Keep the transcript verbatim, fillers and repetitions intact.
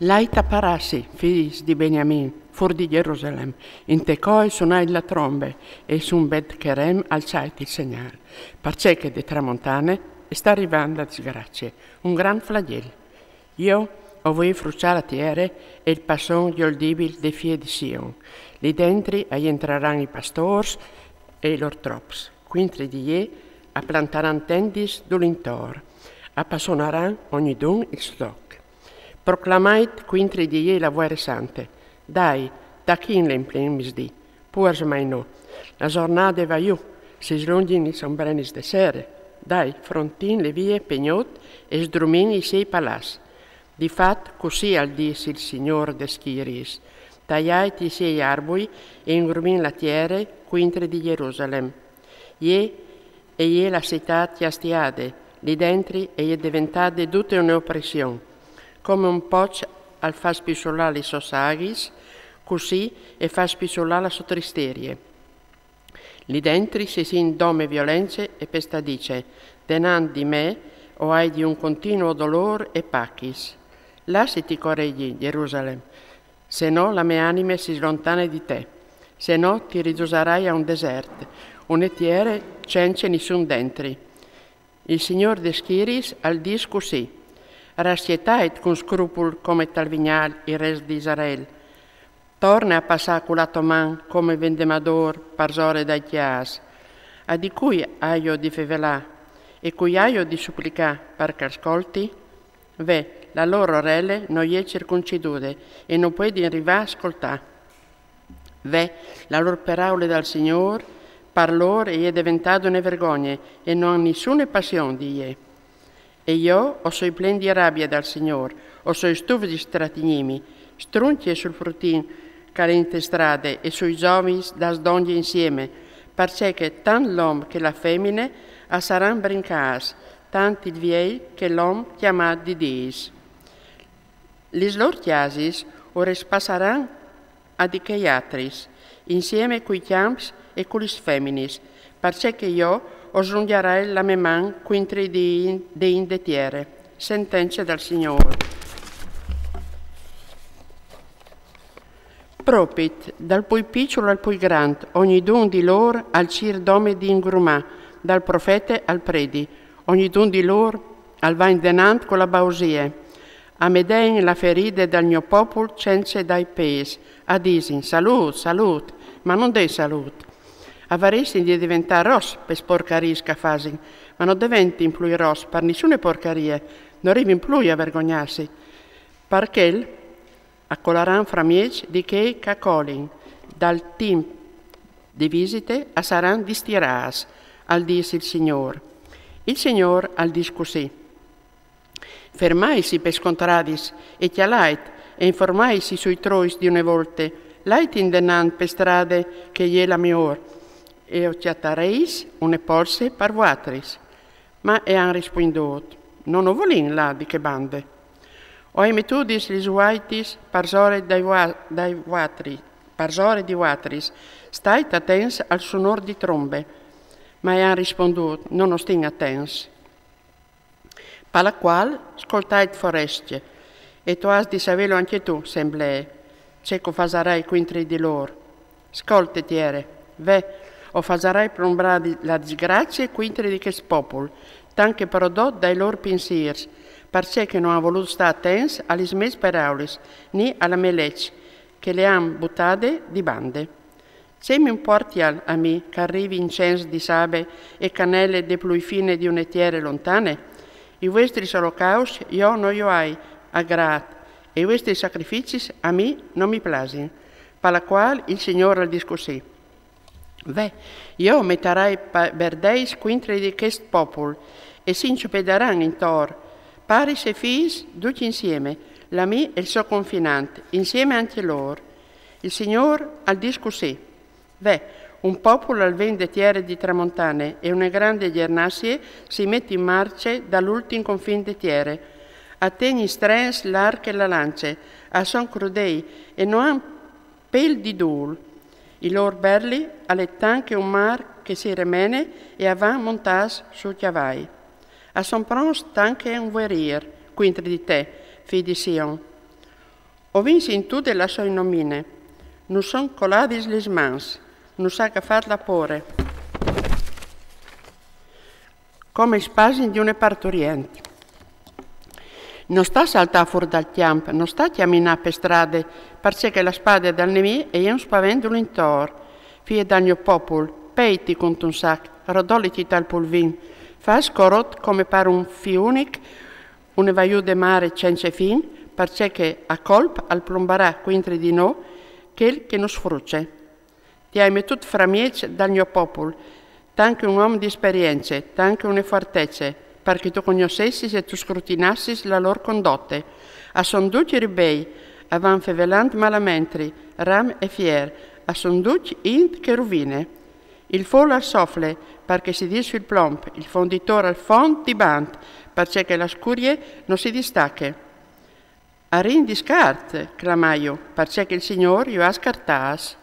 Lait a parassi, fis di Beniamin, fûr di Jerusalem, inte côi sunait la trombe, e sun Bet-Kerem alçait il segnâl, parcè che de tramontane e sta rivant la disgracie, un grant flagjel. Jo o voi fruçâ la tiere e il passon joldibil de fie di Sion. Li dentri a jentraran i pastôrs e i lôr trops. Cuintri di jê a plantaran tendis dulintor, a passonaran ognidun il so toc. Proclamait cuintri di jê la vuere sante: Dai, tachìnle in plen misdì, puars mai no. La zornade e va jù, si slongjin lis ombrenis de sere. Dai, frontìnle vie pe gnot e sdrumìn i siei palaçs. Di fat, cussì al dîs il Signôr des schiriis: Taiait i siei arbui e ingrumìn la tiere cuintri di Jerusalem. Jê e je la citât cjastiade, li dentri e je deventade dute une opression. Come un poç al fâs pissolâ lis sôs aghis, cussì e fâs pissolâ la sô tristerie. Li dentri si sint dome violence e pestadice. Denant di me o ai di un continuo dolôr e pachis. Lassiti coregji, Jerusalem, se no la mê anime si slontane di te, se no ti ridusarai a un desert, une tiere cence nissun dentri. Il Signôr des schiriis al dîs cussì: Rassietait cun scrupul come tal vignâl il rest di Israel. Torne a passâ cu la tô man come vendemadôr parsore dai cjâfs. A di cui aio di fevelâ? E cui aio di suplicâ par che al scolti? Ve, la lôr orele no je circuncidude e no puedin rivâ a scoltâ. Ve, la lôr peraule dal Signôr par lôr e je deventade une vergogne e no àn nissune passion di jê. E jo o soi plen di rabie dal Signôr, o soi stuf di stratignîmi, struncje sul frutin che al è inte strade e sui zovins da sdongje insieme, parcè che tant l'om che la femine a saran brincâts, tant il viei che l'om cjamât di dîs. Lis lôr cjasis o respassaran a di chei altris, insieme cui cjamps e cu lis feminis, parcè che jo o slungjarai la mê man cuintri di in, de in de tiere. Sentence dal Signôr. Propit, dal plui piçul al plui grant, ognidun di lôr al cîr dome di ingrumâ, dal profete al predi, ognidun di lôr al va indenant cu la bausie. A medein la feride dal gno popul cence dâi pês, a disin: Salût, salût, ma no dein salût. A varessin di deventâ ros pes porcariis che a fasin, ma no deventin plui ros par nissune porcarie, no rivin plui a vergognâsi. Par chel a colaran framieç di chei che a colin, dal timp de visite a saran distirâts, al dîs il Signôr. Il Signôr al dîs cussì: Fermaitsi pes contradis e cjalait, e informaitsi sui trois di une volte, lait indenant pe strade che e je la miôr, e o cjatareis une porse par vuatris. Ma e àn rispuindût: No no volìn lâ di chê bande. O ai metudis lis vuaitis parsore dai vua-, dai vuatri-, parsore di vuatris, stait atents al sunôr di trombe. Ma e àn rispuindût: No no stin atents. Par la cuâl, scoltait forescje, e tu âs di savêlu ancje tu, semblee, ce che o fasarai cuintri di lôr. Scolte, tiere, ve, o fasarai plombrâ di-, la disgracie cuintri di chest popul, tant che prodot dai lôr pinsîrs, parcè che no àn volût stâ atents a lis mês peraulis, ni a la mê leç, che le àn butade di bande. Ce mi impuartial a mi che al rivi incens di sabe e canele de plui fine di une tiere lontane? I vuestris olocauscj jo no ju ai agrât, e i vuestris sacrificis a mi no mi plasin. Par la cuâl il Signôr al dîs cussì: Ve, jo o metarai pa-, berdeis cuintri di chest popul, e si inçupedaran intor, paris e fiis, ducj insieme, l'amì e il so confinant, insieme ancje lôr. Il Signôr al dîs cussì: Ve, un popul al ven de tiere di tramontane e une grande gjernacie si met in marce dal ultin confin de tiere. A tegnin strents l'arc e la lance, a son crudei e no àn pel di dûl. Il lôr berli al è tant che un mâr che si remene e a van montâts sui cjavai. A son pronts tant che un vuerîr cuintri di te, fi di Sion. O vin sintût la sô nomine, nus son coladis lis mans, nus à cafât la pôre, come i spasin di une parturient. No sta saltâ fûr dal cjamp, no sta cjaminâ pe strade, parcè che la spade dal nemì e je un spavent dulintor. Fie dal gno popul, peiti cuntun sac, rodoliti tal pulvin, fâ scorot come par un fiunic une vaiude mare cence fin, parcè che a colp al plombarà cuintri di nô chel che nus fruce. Ti ai metût framieç dal gno popul, tant che un om di esperience, tant che une fuartece, par che tu cognossessis e tu scrutinassis la lôr condote. A son ducj ribei, a van fevelant malamentri, ram e fier, a son ducj int che ruvine. Il fûl al sofle, par che si dîs il plomp, il fonditôr al font di bant, parcè che la scurie no si distache. Arin di scart, clamaio, parcè che il Signôr ju à scartâts.